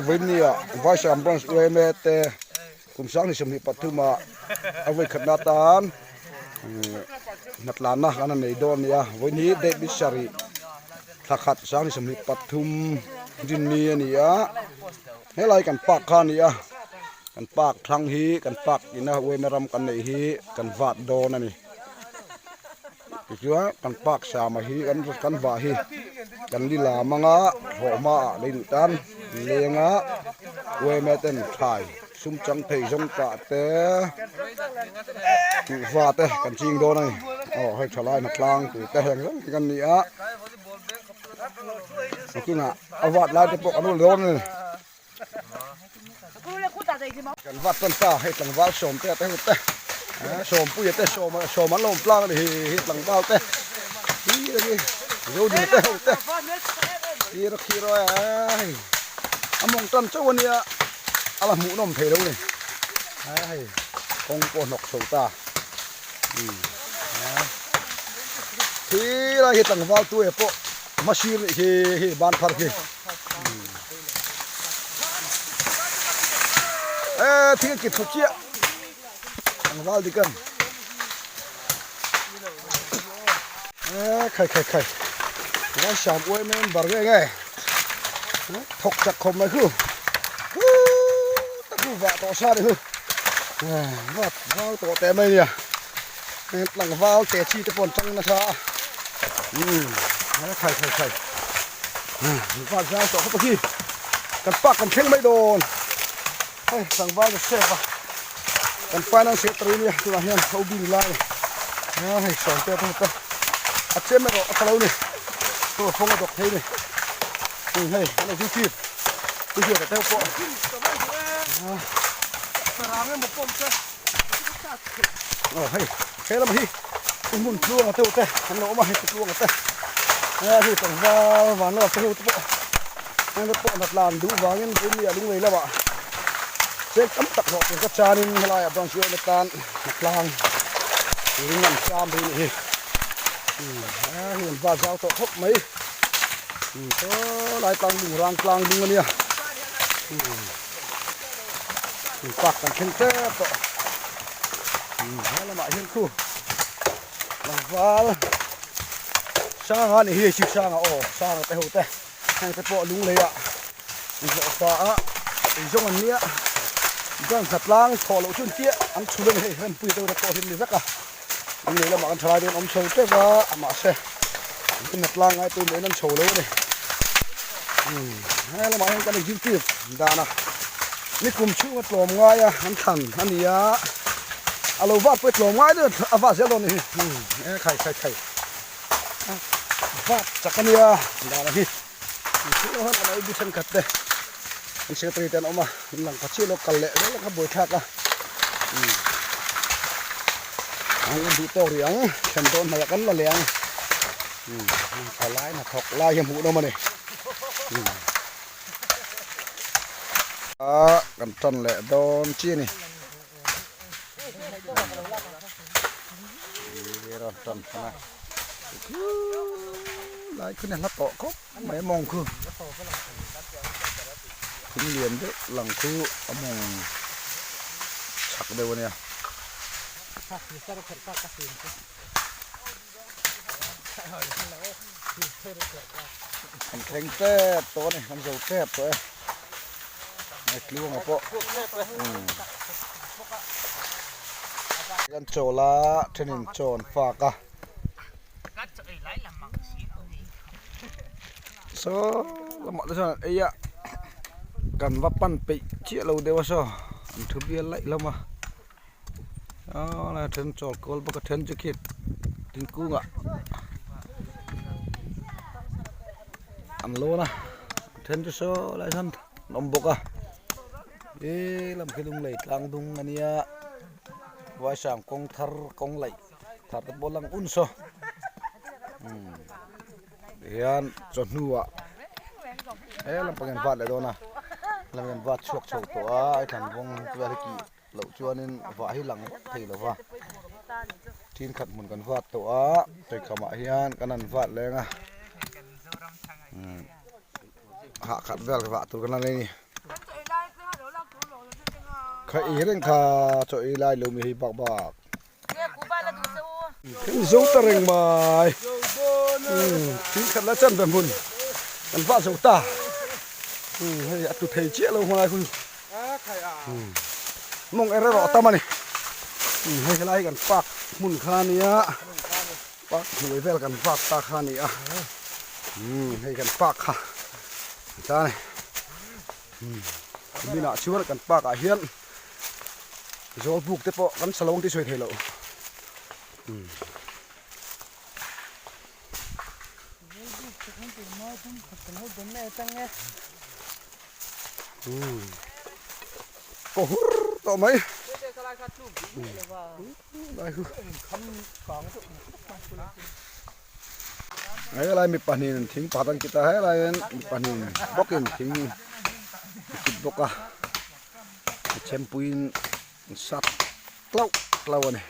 Hei vawinia Vaisam Branch yma te kum sang ni 23 ah a vawikhatna atan hnatlanna kan han nei dawn a ni a, vawiin hi date ni sarih thla khat sang ni 23 rinni a ni a, helai kan park kha a ni a, kan park thlang hi kan park ina yma ram kan neih hi kan vat dawn a ni. Tichuan kan park sama hi kan kan vah hi kan li lam anga hlawh hmaah lei duh tan lenga yma ten thlai sum chang thei zawng tah te kuhva te kan ching dawn a ni aw hei thalai hna tlang tih te heng zawng te kan ni a nakinah a vat lai te pawh kan ul dawn a ni. Kan vat tan ta hei tlangval sawm te te ho te sawmpuia te sawm sawm an lo awm tlang a ni hi tlangval te hi hi zodina te ho te hi rawk hi rawk hei a mawng tan chauh a nia a la hmuh nawm thei lo a ni hei kawng pawh hnawk chho ta khi lai hi tlangval tu e pawh hmasir nih khi hei ban phar khi. Ê thil kit khawp chiah ang val dik ang ê khai khai khai vai sam uai men bar nge nge thawk chak khawp mai khu ta khu vah tawh sa ni khu vat val tawh teh mai nia tlangval te chi te pawh an tang nasa a khai khai khai. Vat zau tawh khawp a khi kan park kan thleng mai dawn hei tlangval Joseph a kan finance secretary nia tunah hian ho bing lai a hei sawn te te a chem erawh a tha lo ni tu a fawng a dawk thei ni hei an executive tu hian a teuh pawh aw hei he lamah hi hmun tluanga deuh te an lo awm a hei tluanga te hei tlangval van lawk te ho te pawh heng te pawh hnat lan duh vangin vawiin ah lunglei lamah cheng tam tak hlawh tur ka chanin helaiah branch vel atan hnat tlang turin an cham mai a nih hi hei an va zau tawh khawp mai saw lai tlang lung rang tlang ding a nia. Park kan thleng tep tawh he lamah hian khu tlangval sanga ni hi hei sanga aw sanga te ho te heng te pawh lung lei ah inhlawh fa a eizawng an nia chuan hnatlang thawh loh chu an tia an chhun a ni hei rempui te pawh hi an ni vek a lung lei lamah kan thalai dawn awm chho tep a mahse hnatlang ngai pawimawh in an chho lo a ni. He lamah hian kan executive dana nikum chhunga tlawm ngaia an thlan a ni a, a lo vat pawh hi tlawm ngai deuh a vat zel dawn a ni hi e khai khai khai vat chak a nia dana hi thil ho hian an obi thenkhat te an secretary te an awm a an lang kha chiah lo kal leh zel a buaithlak a an duh tawk rih ang thlen dawn hnaih ah kan la leh ang. Thalai hnathawk lai hi a hmuh nawm a ni. A kan tan leh dawn chi a ni. Rawn tan hman a. Lai khu ni hla tawh khawp mai a mawng khu. Thing lian deuh lang khu a mawng chhak deuh a nia. An thleng tep tawh a ni an zo tep tawh e hei tluanga pawh kan chawl a thenin chaw an fak a saw lamah te chuan an ei a kan va pan peih chiah lo deuh a saw an thu bial laih hlawm a. Aw then chawl kual bawk a then chu khi thingkung ah an lawn a then chu saw lai sawn an awm bawk a he lam khi lunglei tlang dung a nia vaisam kawng thar kawng laih thar te pawh a lang un saw umm tihian chawhnu ah he lampang hian vat leh dawn a helam hian vat chhuak chho tawh a a thlan vawng vel hi kih loh chuanin vah hi lang vak thei lo va then khat hmun kan vat tawh a tawikhamah hian kan han vat leng a hah khat vel vah tur kan la nei a ni. Kha ei reng kha chaw ei lai lo mi hei bak bak. Kan zo ta reng mai. Thil khat la chan ve hmun kan vah zo ta. Hei a tu thei chiah lo hmangai hun. Mawng er erawh a tam a ni. Hei helai hi kan park hmun kha a nia. Park hnuai vel kan vak ta kha a ni a. Hei kan park kha ta a ni. Kuminah chuan kan park ah hian zawlbuk te pawh kan sa lo ang tih sawi thei loh. Kaw hur tawh mai. Helai mi pahnihin thing pakhat an kit a helaiin mi pahnihin bawkin thing an kit bawk a a chempuiin an sat tlauh tlauh a ni.